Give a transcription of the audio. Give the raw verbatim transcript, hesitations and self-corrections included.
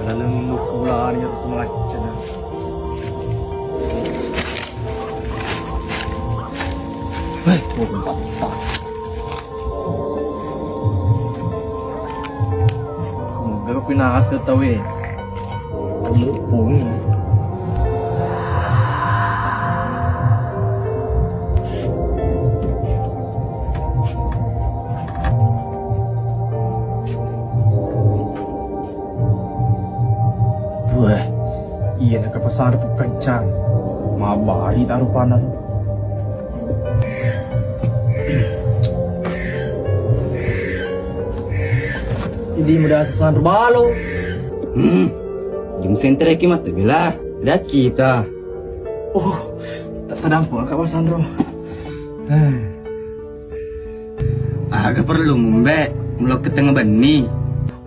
Laleng lukku ulani ero tu malacca na. Weh, oh, patah. Moga pinaseng tau e. Luppu e. Weh, iya na kapasar kencang. Mabari taruh panah. Idi muda sesan balo. Hmm. Jum sentre ki mata bela. Lihat kita. Oh, tak tadang pula Kak Wasandro. Aga perlu mumbe, melo ke tengah benni.